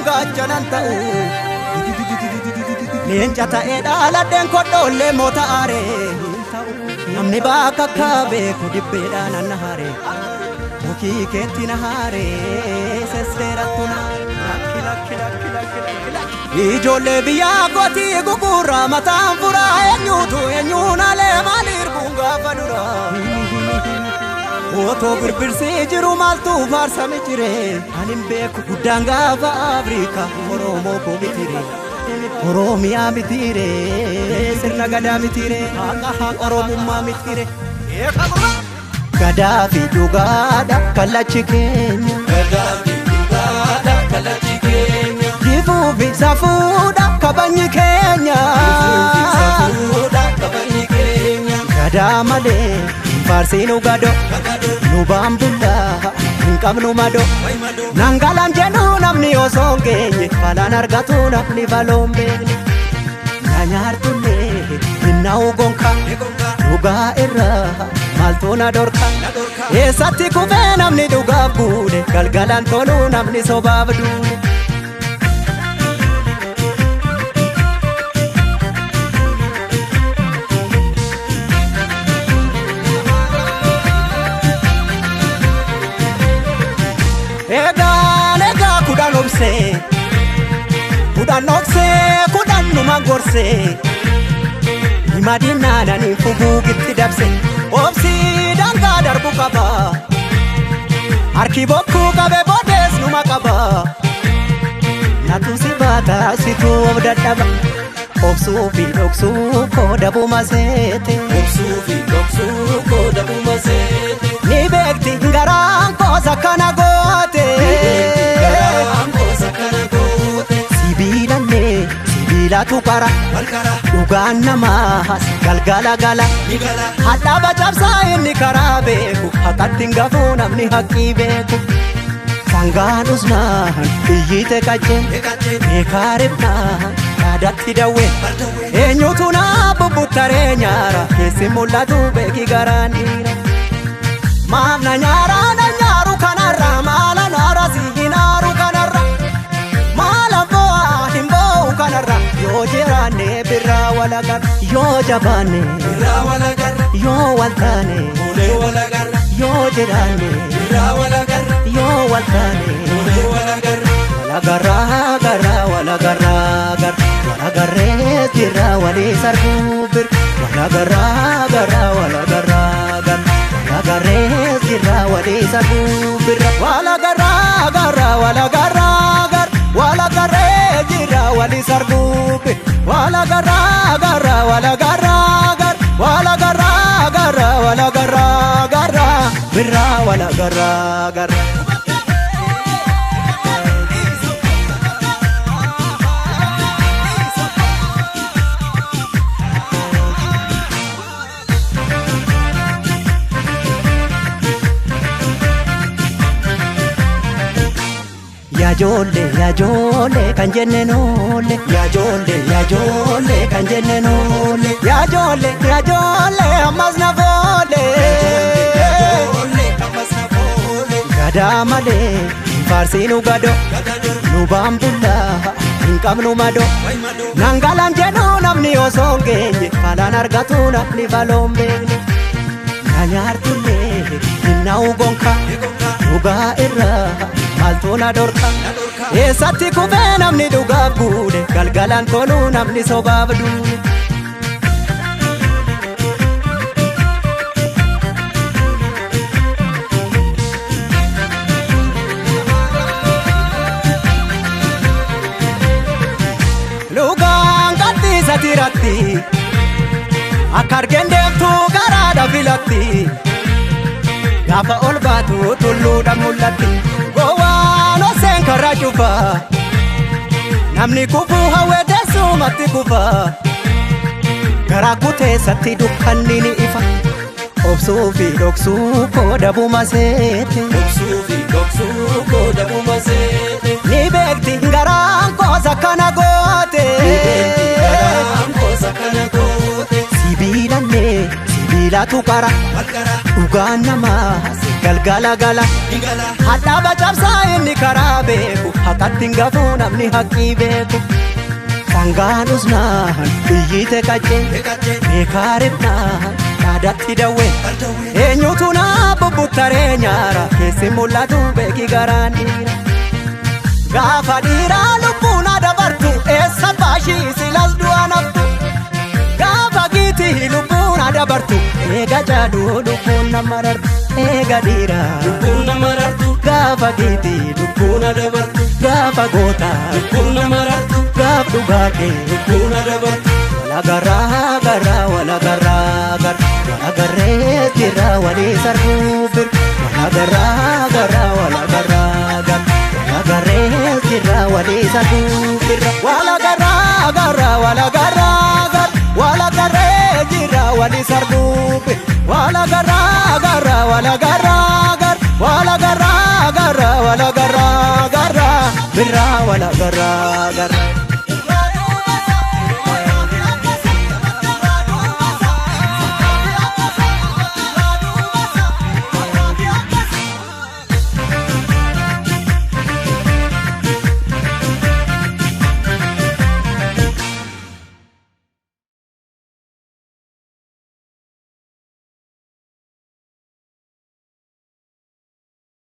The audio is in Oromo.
dhaladheen gaachanan ta'u. Leenca ta'ee dhaladheen kodhoollee moota aaree. Namni bakka akka beeku dibbeedhaan anna haaree. Mukii keetti na haaree sesseerattu na. Lakki lakki lakki lakki lakki lakki. Ijoollee biyyaa kootii gugurraa mataan furaa eenyuutu eenyuun alee maaliir buun gaafa dura. Otoo birbirsii jiru maaltu faarsame jire ani hin beeku guddaan gaafa Afrikaa Oromoo koo mitire. Oromiyaa mitire sirna gadaa mitire haqa haqa Oromummaa mitire. Gadaa fi dhugaadha kallachi keenya. Gadaa fi dhugaadha kallachi keenya. Jifuu fi safuudha kabajni keenya. Jifuu fi safuudha kabajni keenya. Gadaa malee hin faarsiinu gado nu baambullaa hin qabnu mado. Nangalaan jedhu namni osoo hin geenye balaan argatu namni baloon beekne. Na nyaartullee hin na'u gonka dhugaa irraa maaltu na dhorka. Eessatti kufee namni dhugaaf guune galgalaan toluu namni sobaaf duune. Egaan egaa kudhan obsee kudhan dhoksee kudhan numa gorsee hima diinnaananii fuguugitti dabse obsii dangaa darbu qaba harki bokkuu qabe boodees numa qaba natu si baata situu of dadhaba obsuu fi dhoksuu koo dabuma seete. Obsuu fi dhoksuu koo dabuma seete. Ni beekti garaan koos akkana goote. Garaan koos akkana goote. Sibiilallee sibiilatu qara Walqara dhugaan namaas galgala gala. ni gala. Hadhaaba cabsaa inni karaa beeku haqatti hin gafuu namni haqqii beeku. Sangaan usnaan iyyite qacceen Eegalee beekaa ribnaan yaadatti dawwe. bardawee. Eenyutu naa bubbuttaree nyaara keessi mul'atu beeki garaan dhiira. Maaf na nyaara na nyaaru kanarra maala naara si hin aaru kanarra maala bo'aa hin bo'u kanarra yoo jiraanne birraa walagarra yoo jabaanne Irraa walagarra. yoo waltaane Fuulee walagarra. yoo jiraanne Irraa walagarra. yoo waltaane Fuulee walagarra. walagarraa garraa walagarraa garra walagarree jirra walii sarbuu bir walagarraa garraa walagarraa garra walagarree jirra walii sarbuu birra walagarraa garraa walagarraa garra walagarree jirra walii sarbuu bir walagarraa garraa walagarraa garra walagarraa garraa walagarraa garra birra walagarraa garra. Yaajoollee yaajoollee kan jenne noolle yaajoollee yaajoollee kan jenne noolle yaajoollee yaajoollee ammas na foole. Ijoollee ammas na foole. Gadaa malee hin faarsiinu gado Gadaa nu baambullaa hin qabnu mado. wayi madoo. Nangalaan jedhu namni osoo hin geenye balaan argatu namni baloon beekne. Na nyaartullee hin na'u gonka dhugaa irraa maaltu na dhorka. Na dhorka. Eessatti kufee namni dhugaaf guune galgalaan toluu namni sobaaf duune. Lugaan gadhiisa tiratti akka argeen deemtu garaadha filatti gaafa ol baatu tulluudha mul'atti gowwaan oseen karraa cufa namni kufuu hawwee teessumatti kufa garaa kuteessatti dukkanni ni ifa obsuu fi dhoksuu koo dabuma seete. Obsuu fi dhoksuu koo dabuma seete. Ni beekti garaan koos akkana goote. Garaan koos akkana goote. Sibiilallee sibiilatu qara Walqara dhugaan namaas galgala gala. ni gala. Hadhaaba cabsaa inni karaa beeku. Maqatti hin gafuu namni haqqii beeku. Sangaan usnaan iyyite qaccee beekaa ribnaan dhaadatti dawwee. Eenyutu naa bubbuttaree nyaara keessi mul'atu beeki garaan dhiira. Gaafa dhiiraa lubbuun dabartu eessa baashii silas du'a naftu. Gaafa giitii lubbuun dabartu eega jaaduu lubbuun nama rartu eega dhiiraa. Lubbuun nama rartu. Gaafa giitii Lubbuun dabartu. gaafa gootaa Lubbuun nama rartu. gaaf dhugaa kee. Lubbuun dabartu. Walagaraa garaa walagaraa gara walagarree jira walii sarbuu bir walagaraa garaa walagaraa gara walagarree jira walii sarbuu bir walagaraa garaa walagaraa gara walagarree jira walii sarbuu bir walagaraa garaa walagaraa gara walagaraa garaa walagaraa gara birraa walagaraa gara.